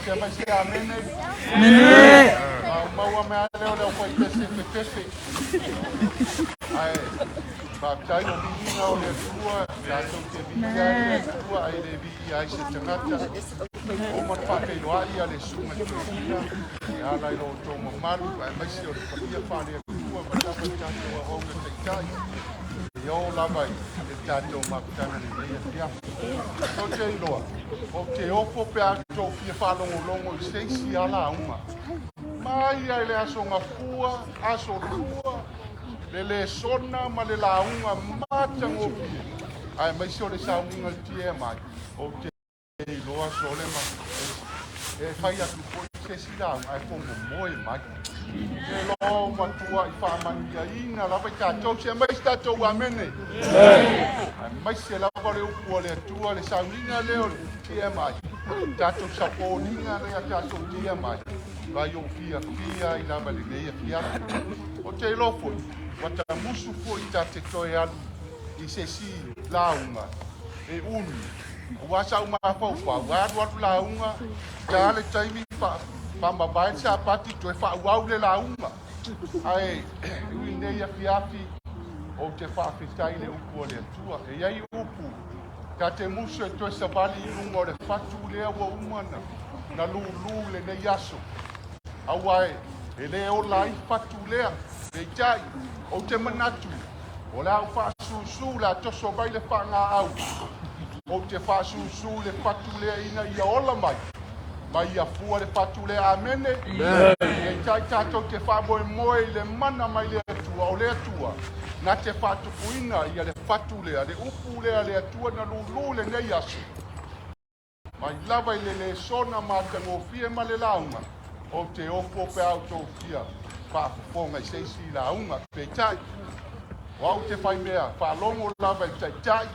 Sia mai se amene. Amene. Maua mea lea o le au faipese fepefe. Ae faafetai o viiga o le Atua, tatou te viia ai le Atua ae le viia ai se tagata. Ua uma ona faafeiloai a le Susuga i le Toeaina e ala i lo outou mamalu aemaise o le paia faale-Atua ma lava i tatou auauna taitai e oo lava i le tatou mafutaga lenei afiafi. Ou te iloa, ou te ofo pe a outou fia faalogologo i se isi lava lauga. Mai lava i le Aso Gafua, Aso Lua, le lesona ma le lauga matagofie, aemaise o le sauniga i le TMI, ou te iloa sole ma e fai atu foi se isi lauga ae fomomoe mai. E loa o matuai faamanuiaina lava i tatou, se aumai se tatou amene. Aemaise lava le upu a le Atua, le sauniga lea o le TMI, tatou saponiga lea tatou TMI, vai ou fiafia ai lava i lenei afiafi. Ou te iloa foi, ua tamusu foi ta te toe alu i se isi lauga e umi. Aua sa ou mafaufau, a alu alu lauga, ta le taimi faamavae le Sapati toe faaauau le lauga. Ae ui i lenei afiafi, ou te faafetai i le upu a le Atua. E i ai upu, ta te musu e toe savali i luga o le fatu lea ua uma na lulu i lenei aso. Aua e le ola ai fatu lea, peitai, ou te manatu, o le a ou faasusu, o le a toso mai le faagaau, ou te faasusu i le fatu lea ina ia ola mai, ma ia fua le fatu lea. Amene. Peitai tatou te faamoemoe i le mana mai le Atua, o le Atua na te faatupuina ia le fatu lea, le upu lea le Atua na lulu i lenei aso. Mai lava i le lesona matagofie ma le lauga, ou te ofo pe a outou fia faafofoga i se isi lauga. Peitai, o au te fai mea faalogo lava i le Taitai,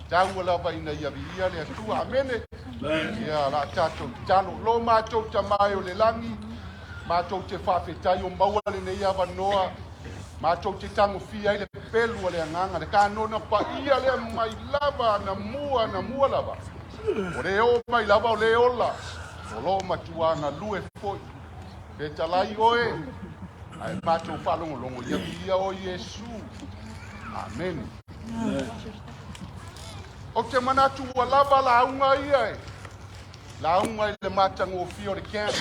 taua lava ina ia viia le Atua. Amene. Ia, la tatou tatalo. Lo matou Tama e o le lagi, matou te faafetai o maua lenei avanoa, matou te tagofia ai le pelu a le Agaga, le kanona paia lea mai lava na mua na mua lava. O le oo mai lava o le ola, o lo o matua galue foi. Fetalai oe, ae matou faalogologo ia viia oe Iesu. Amene. Ou te manatu ua lava lauga ia e lauga i le matagofie o le camp.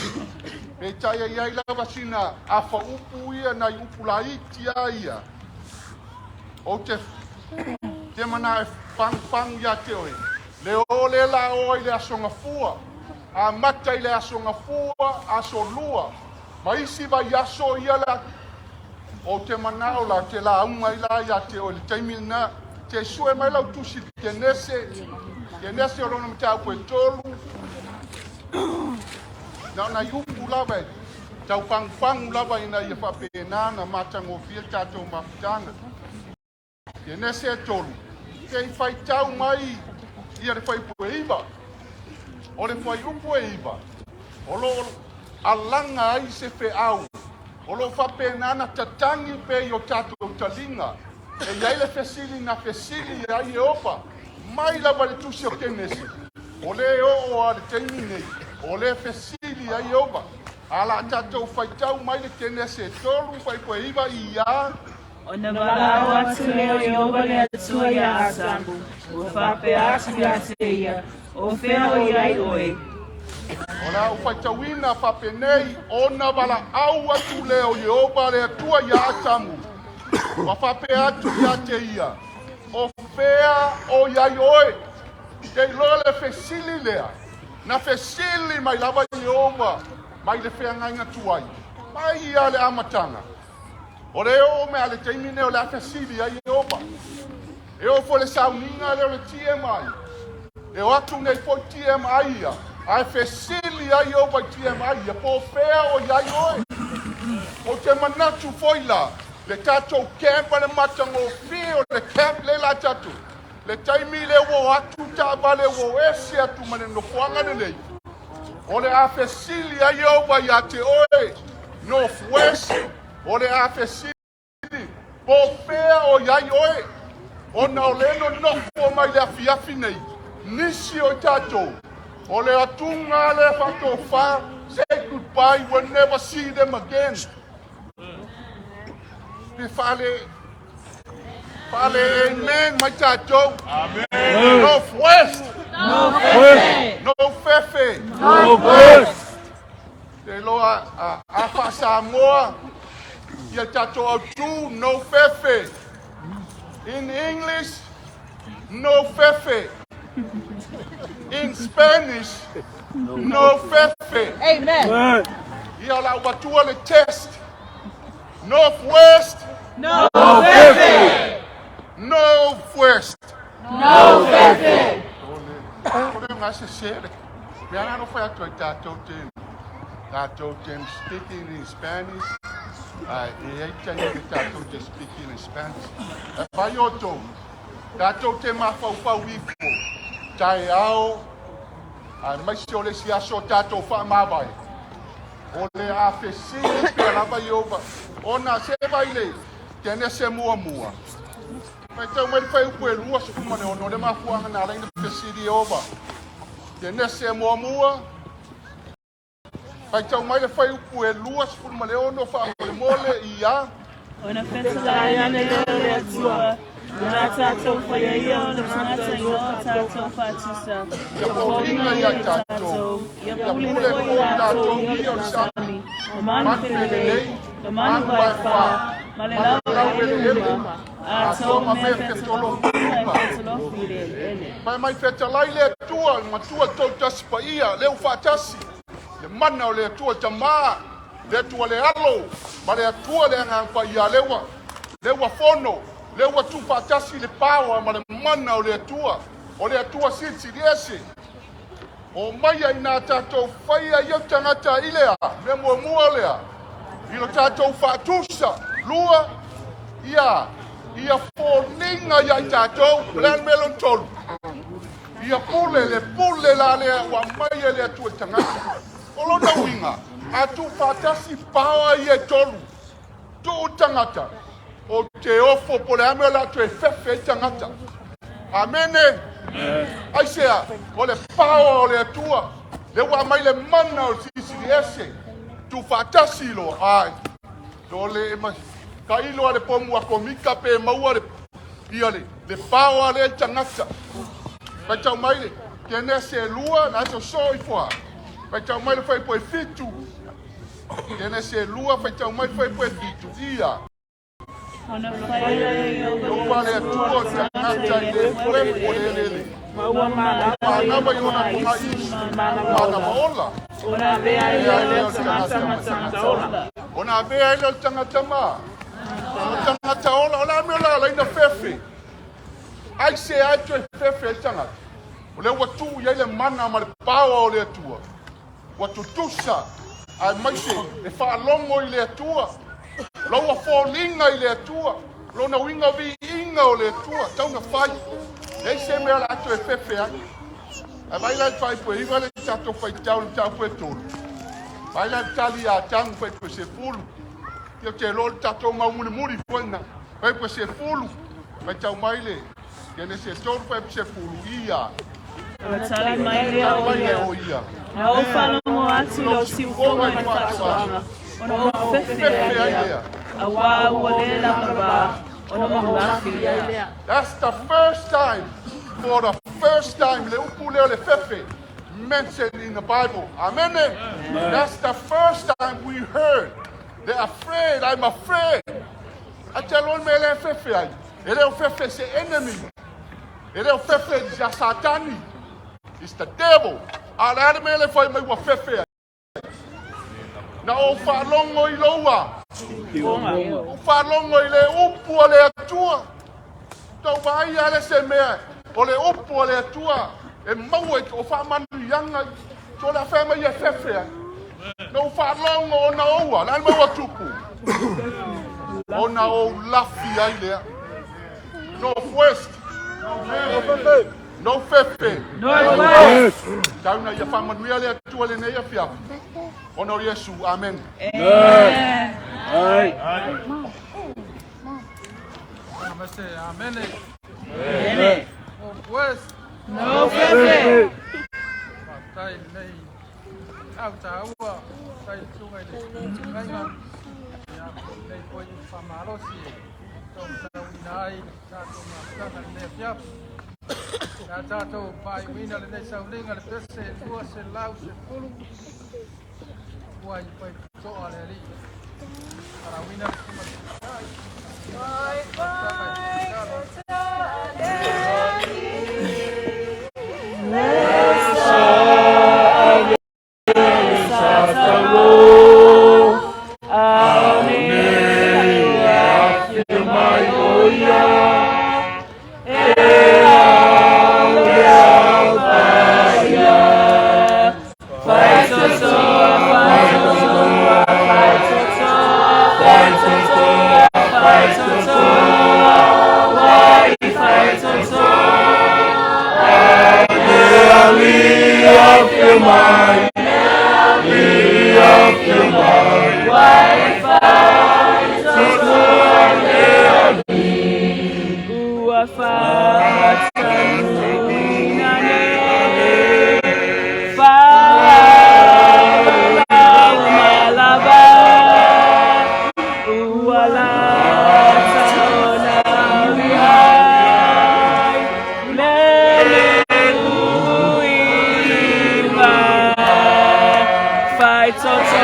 Peitai e i ai lava sina afa upu ia nai upu laiti a ia. Ou te te mana e pagupagu ia te oe. Le o le la oa i le Aso Gafua, amata i le Aso Gafua, Aso Lua, ma isi vaiaso ia la. Ou te manao la te lauga ai la ia te oe i le taimi lena. Te sue mai lau tusi i le Kenese, Kenese o lona mataupu e tolu, na o nai upu lava e tau pagupagu lava ina ia faapena ona matagofie le tatou mafutaga. Kenese e tolu, te i faitau mai ia le fuaiupu e 9. O le fuaiupu e 9, o lo o alaga ai se feau, o lo o faapena ona tatagi pea i o tatou taliga. E i ai le fesili na fesili ai Ieova mai lava i le tusi o Kenese, o le oo lava i le taimi nei, o le fesili ai Ieova. A la tatou faitau mai le Kenese e tolu, fuaiupu e 9, ia. Ona valaau atu lea o Ieova le Atua iā Atamu, ua faapea atu ia te ia, O fea o i ai oe? O le a ou faitauina faapenei, ona valaau atu lea o Ieova le Atua iā Atamu, ua faapea atu ia te ia, O fea o i ai oe? Te iloa le fesili lea, na fesili mai lava Ieova mai le feagaiga tuai, mai ia le amataga. O le oo mai a le taimi nei o le a fesili ai Ieova. E oo foi le sauniga lea o le TMI. E o atu nei foi TMI ia, ae fesili ai Ieova i TMI ia, po o fea o i ai oe. Ou te manatu foi la, le tatou camp a le matagofie o le camp lea la tatou, le taimi lea ua o atu taavale ua o ese atu ma le nofoaga lenei, O le a fesili ai Ieova ia te oe, North West, o le a fesili, po o fea o i ai oe, ona o le nonofo mai le afiafi nei, nisi o i tatou, O le atunga le whatofa, say goodbye, we'll never see them again. Pe whale, whale, amen, my tatou. Amen. Northwest. No fefe. No fefe. No west. Te loa a wha Samoa, ia tatou autu, no fefe. In English, no fefe. In Spanish, no fefe. Amen. Ia la watua le test. Northwest, No fefe. Northwest. No fefe. O le ngā se sere. Mea ngā no whai atu ai tātou te, tātou te speaking in Spanish. E ei tani ke tātou te speaking in Spanish. E whai o tō, tātou te mawhauwhau ifo. Tai ao, ai mai se o le si aso tātou wha mawai. O le a fesili pe lava i ova. O nā se vai le, tene se mua mua. Mai tau mai whai upu e lua suku mane ono le mafuanga nā leina fesili ova. Tene se mua mua. Whai tau mai le whai upu e lua suku mane ono wha mole mole i a. Ona fetalai ane lea o le Atua. Na tātou whaia ia o le tangata i o tātou whatusa. Ia foliga ia i tātou. Ia pule foi tātou i o le sami. O manu felelei, o manu vaifā, ma le lau ele uma. A tō mea fetolofi ma fetolofi le ele. Mai mai fetalai le Atua, le matua tau tasi pa ia, leu whaatasi. Le mana o le Atua tamā, le Atua le alo, ma le Atua le angang pa ia lewa. Lewa fono, lewa tu whaatasi le pawa ma le mana o le Atua. O le Atua sitsi ese. O mai ai nā tātou whaia i au tangata i lea, me mua mua lea. I lo tātou whaatusa, lua, ia, ia fōninga ia i tātou, le melon tolu. Ia pule le pule la lea, ua mai e le Atua tangata. O lona uiga, a tu whaatasi paoa i e tolu. Tuu tangata, o te ofo po le ame o la tu e fefe i tangata. Amene. Ai sea, o le paoa o le Atua, le ua mai le mana o sisi li ese, tu whaatasi lo, ai. Do le ma, ka ilo a le pomu a komika pe maua le, ia le, le paoa le tangata. Vai tau mai le, tene se lua, na so so i foa. Vai tau mai le whai poe fitu. Tene se lua, vai tau mai whai poe fitu. Ia, Ona whaia i o o le Atua tangata i le fue po le lele. Maua Whangawa i ona konga isu, mana maola. Ona vea i o le tangata matangata ola. Ona avea ile o le tangata ma. O tangata ola, o la mea la laina fefe. Ai se ai toe fefe ai tangata. O le ua tu ia le mana ma le paoa o le Atua. Ua tutusa, ai mai se, e whaalongo i le Atua. Lo ua fōlinga i le Atua. Lona winga vi inga o le Atua. Tauna whai. Nei se mea la atu e fefe ai. Ai mai lai whai pue, iwa le tato whai tau le tau pue tolu. Mai lai tali a tangu whai pue se fulu. Ia te lo le tato mau muli muli fuena. Whai pue se fulu. Whai tau mai le. Kene se tolu whai pue se fulu ia. Ona tali mai lea o Mai le ia. o ia. Na o whalongo atu lo siufonga i whaatuanga. Ona o fefe Fefe ai ai lea. lea. A wā ua le lava ba. Ona o lafi lea. That's the first time, for the first time, le upu leo le fefe mentioned in the Bible. Amen. That's the first time we heard. They're afraid, I'm afraid. I tell all me le fefe ai. E leo fefe se enemy. E leo fefe ja satani. It's the devil. A le ale me le fai mai ua fefe ai. Na o whaalongo i loua. O whaalongo i le upu o le Atua. Tau vai ale se mea, o le upu o le Atua, e maua i o whaamanu ianga, so le awhea mai e fefe ai. Na o whaalongo o na oua, le maua tupu. O na o lafi ai lea. Northwest. No fefe. Northwest. Tauna ia whaamanuia le Atua le nei awhiafi. Ona o Yesu, amen. Amen. Ai. Amen. Amen. West. No fefe. Faafetai i lenei au taua, faafetai i le susuga i le feagaiga, ia mo lenei foi faamalosi e taumatauina ai le tatou mafutaga i lenei afiafi. Sa tatou faaiuina lenei sauliga le pese 210 ua i faitotoa le alii. Valaauina le susuga i le Taitai.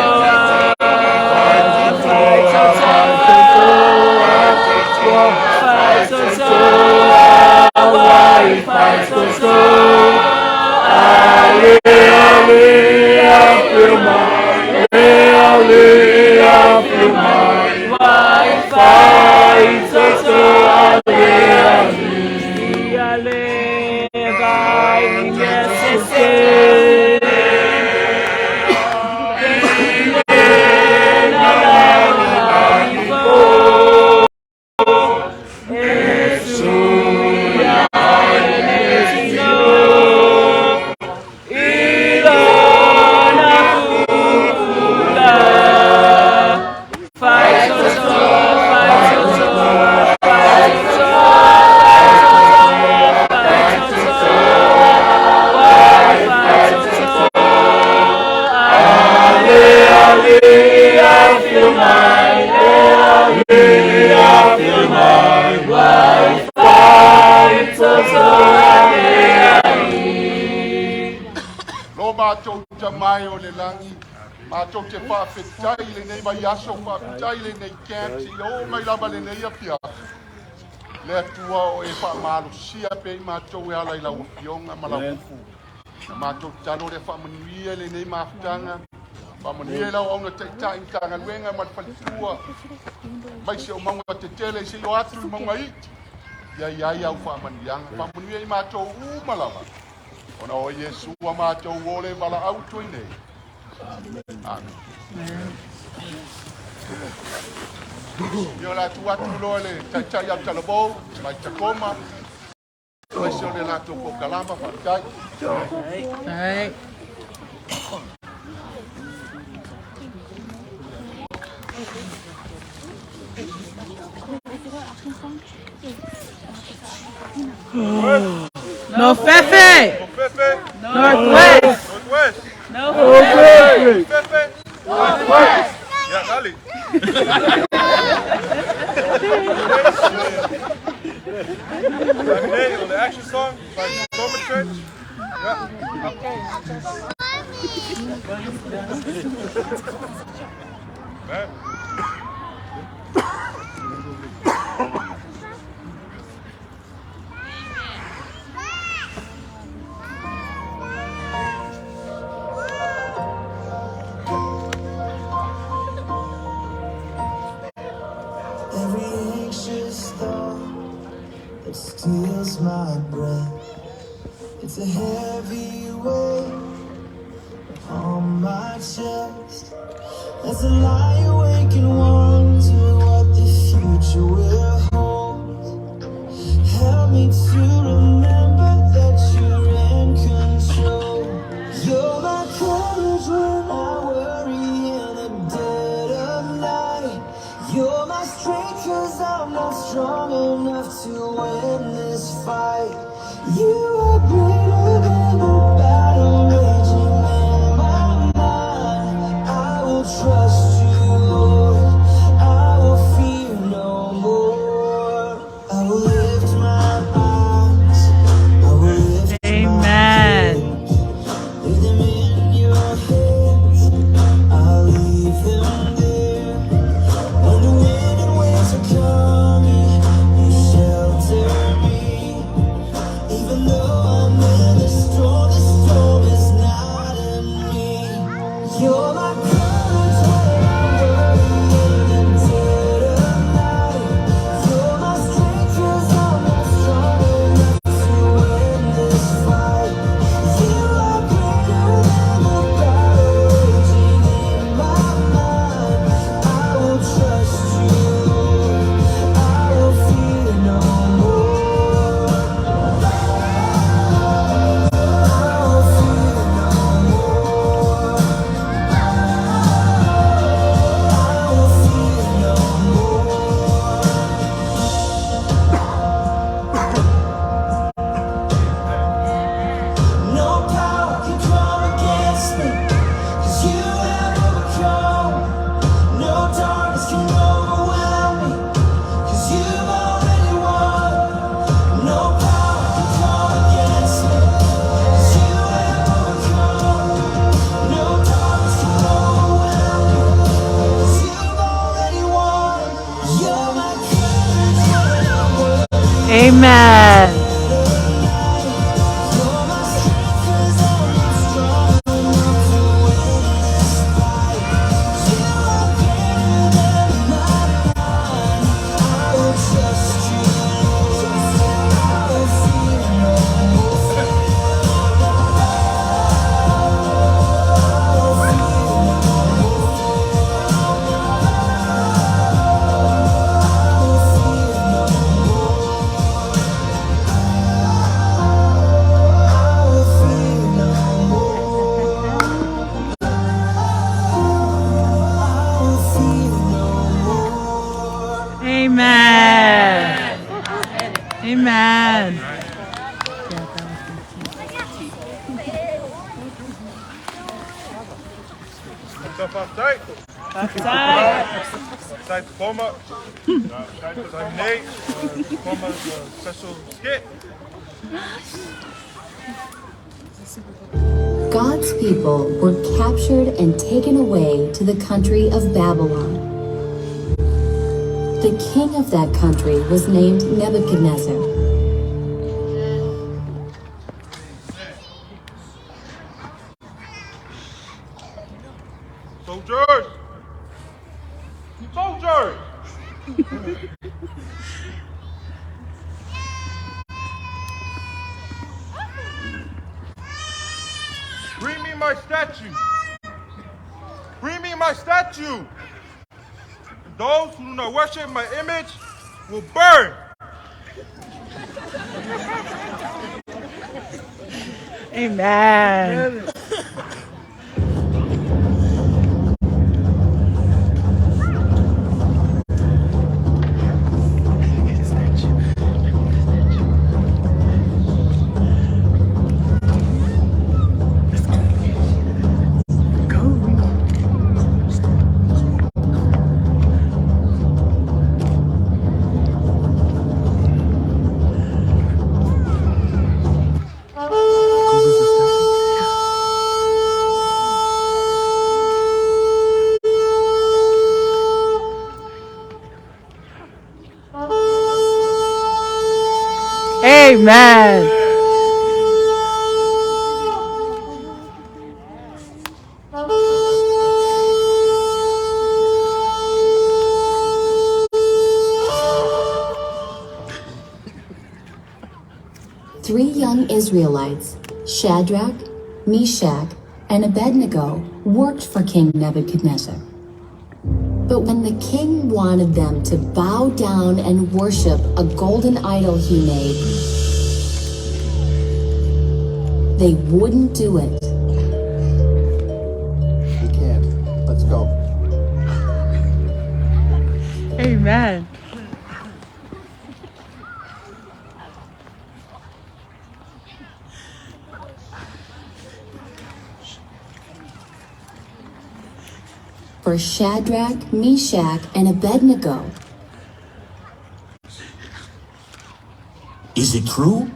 Lo matou Tama e o le lagi, matou te faafetai i lenei vaiaso, faafetai i lenei camp seia oo mai lava lenei afiafi. Le Atua o e faamalosia pea i matou e ala i lau Afioga ma lau upu. Na matou tatalo lea faamanuia i lenei mafutaga, faamanuia i lau auauna taitai Matagaluega ma le faletua, aemaise o mauga tetele seia oo atu i mauga iti. Ia i ai au faamanuiaga, faamanuia i matou uma lava. Ona o Iesu a matou o le valaau atu ai nei. Amen. Ia o le a tuu atu loa le Taitai au Talavou mai Tacoma, aemaise o le latou polokalama, faafetai. Alright. No Fefe! Northwest! Northwest. No Fefe! Fefe. Northwest. Yeah, dale. Today on the action song by Tacoma Church. Yeah. Man. Every anxious thought that steals my breath, it's a heavy weight on my chest. As I lie awake and wonder what the future will hold, help me to remember that you're in control. You're my courage when I worry in the dead of night. You're my strength 'cause I'm not strong enough to win this fight. You are greater than the battle raging Faafetai. Faafetai. Faafetai performer. Faafetai Nate. Performer the special skit. God's people were captured and taken away to the country of Babylon. The king of that country was named Nebuchadnezzar. Soldiers! Soldiers! Bring me my statue. Bring me my statue. And those who do not worship my image will burn. Amen. Amen. Three young Israelites, Shadrach, Meshach, and Abednego, worked for King Nebuchadnezzar. But when the king wanted them to bow down and worship a golden idol he made, they wouldn't do it. We can't. Let's go. Amen. For Shadrach, Meshach, and Abednego, Is it true?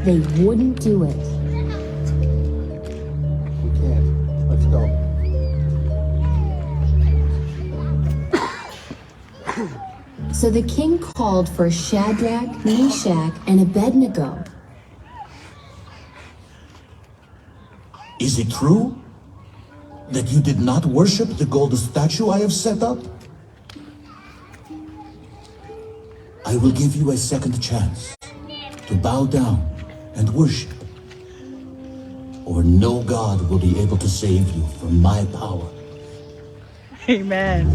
they wouldn't do it. We can't. Let's go. So the king called for Shadrach, Meshach, and Abednego. Is it true that you did not worship the gold statue I have set up? I will give you a second chance to bow down and worship, or no God will be able to save you from my power. Amen.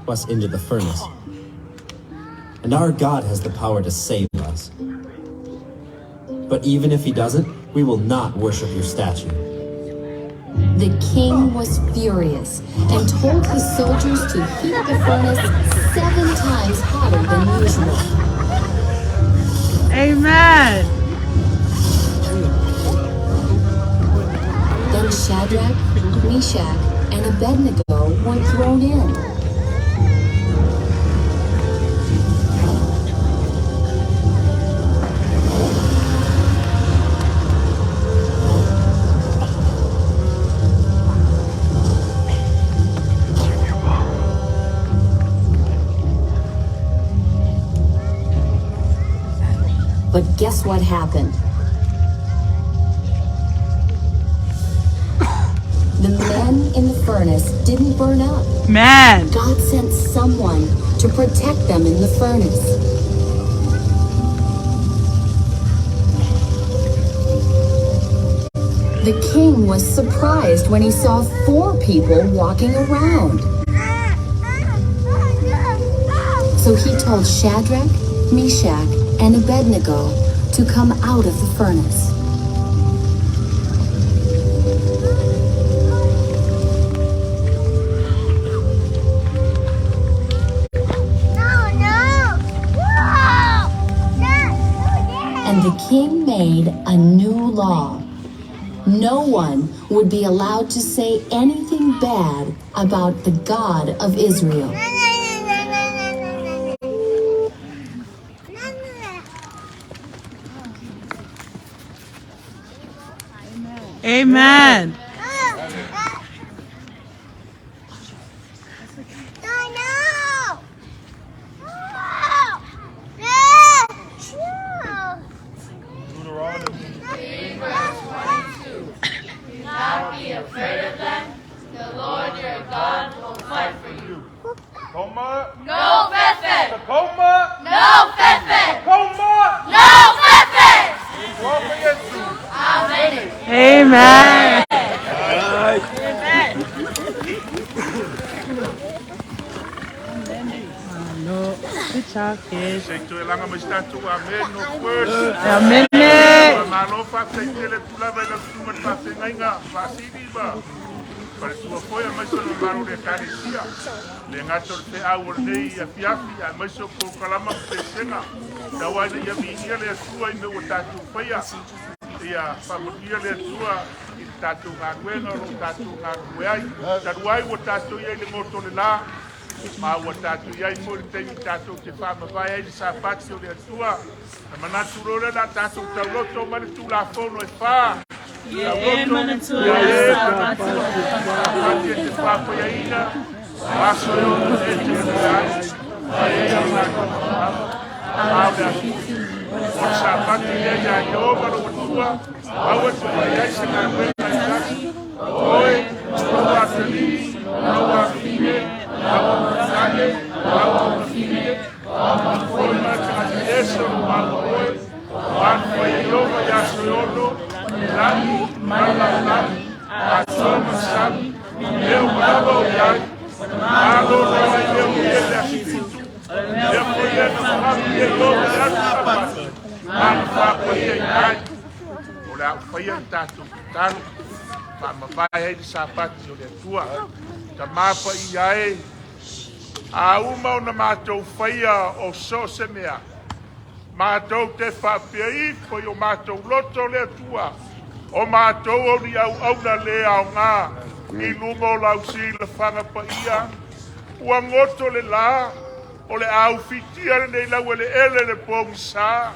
Us into the furnace. And our God has the power to save us. But even if he doesn't, we will not worship your statue. The king was furious and told his soldiers to heat the furnace 7 times hotter than usual. Amen. Then Shadrach, Shadrach, Meshach, and Abednego were thrown in. But guess what happened? The men in the furnace didn't burn up. Man. God sent someone to protect them in the furnace. The king was surprised when he saw 4 people walking around. So he told Shadrach, Meshach, and Abednego to come out of the furnace. And the king made a new law. No one would be allowed to say anything bad about the God of Israel. Amen. Deuteronomy 3 verse 22. Do not be afraid of them. The Lord your God will fight for you. Tacoma. No fefe. Tacoma. No fefe. Tacoma. No fefe. Amen. Amen. No. Good job, kids. Se toe langa mai se tatou Amen no first. Amen. Faamalo faafetai le tulaga i lau susuga i le faafeagaiga faasili ma faletua foi aemaise o le mamalu o le Ekalesia. E le gata o le feau o lenei afiafi aemaise o polokalama ma pesega. Tau lava ina ia viia le Atua i mea ua tatou faia. Ia faamanuia le Atua i le tatou galuega o lo o tatou galulue ai. Talu ai ua tatou i ai i le goto o le la, ma ua tatou i ai foi i le taimi tatou te faamavae ai le Sapati o le Atua. Na manatu loa lea o le a tatou tauloto mai le Tulafono e fa. Ia e Tauloto, manatua ia le e Sapati o le Sapati e te faafoiaina, o aso e ono e te ua ai, fai ai au galuega mama, a o le aso fitu. O le Sapati lea iā Ieova lou Atua, aua e te fai ai se galuega e tasi, o oe, o lou atalii, o lou afafine, lau auauna, lau aunafine, foi ma le tagata ese o lo o maua oe, ua alu ai e Ieova i aso e ono, i lagi ma le lalolagi, atoa ma le sami, mea uma lava o i ai, malo lava i lea ua i le aso fitu, lea foi ea na faaalu i Ieova i le aso Sapati, ma na faapaia ai. O le a ou faia le tatou tatalo, faamavae ai le Sapati o le Atua. Tama paia e, a uma ona matou faia o so o se mea, matou te faapea ifo i o matou loto le Atua, o matou o ni auauna le aoga i luma o lau silafaga paia. Ua goto le la, o le a ufitia lenei laueleele le pogisa.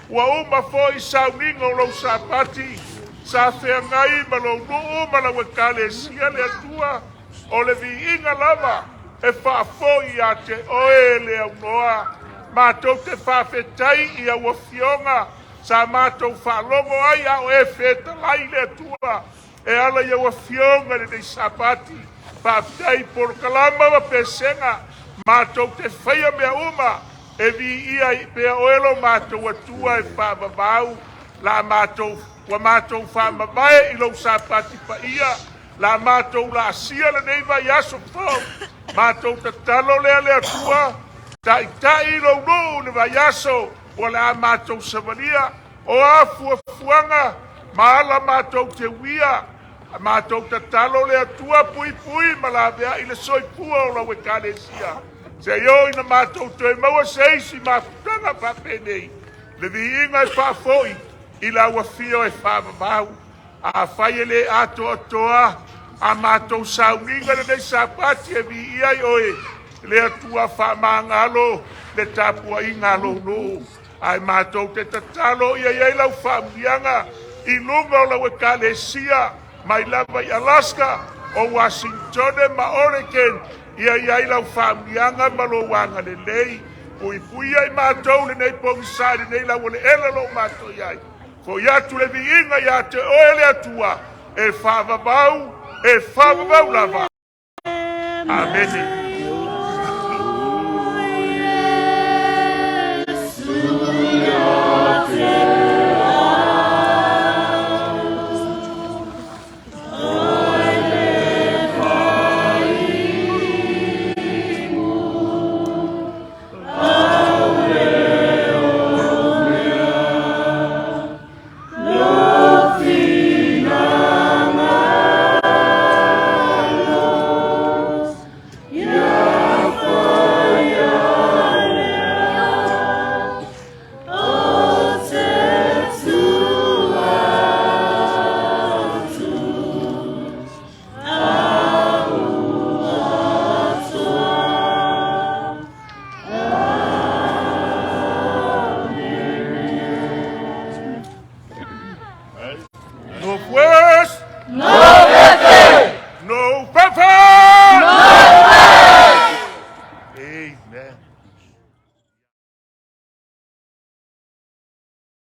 Ua uma foi sauniga o lou Sapati, sa feagai ma lou nuu ma lau Ekalesia le Atua, o le viiga lava e faafoi ia te oe le aunoa. Matou te faafetai i au afioga sa matou faalogo ai a o e fetalai le Atua e ala i au afioga i lenei Sapati. Faafetai i polokalama ma pesega, matou te faia mea uma e viia ai pea oe lo matou Atua e faavavau. La matou ua matou faamavae i lou Sapati paia, la matou laasia lenei vaiaso fou. Matou tatalo lea le Atua, taitai lou nuu i le vaiaso ua le a matou savalia, o a fuafuaga ma ala matou te uia. A matou tatalo le Atua, puipui ma laveai le soifua o lau Ekalesia, seia oo ina matou toe maua se isi mafutaga faapenei, le viiga e faafoi i lau afio e faavavau. Afai e le atoatoa a matou sauniga lenei Sapati e viia ai oe, le Atua faamagalo le tapuaiga a lou nuu. Ae matou te tatalo ia i ai lau faamanuiaga i luga o lau Ekalesia mai lava i Alaska, o Uasintone ma Oregon, ia i ai lau faamanuiaga ma lou agalelei. Puipuia i matou lenei pogisa i lenei laueleele o lo o matou i ai. Foi atu le viiga ia te oe le Atua e faavavau, e faavavau lava. Amene.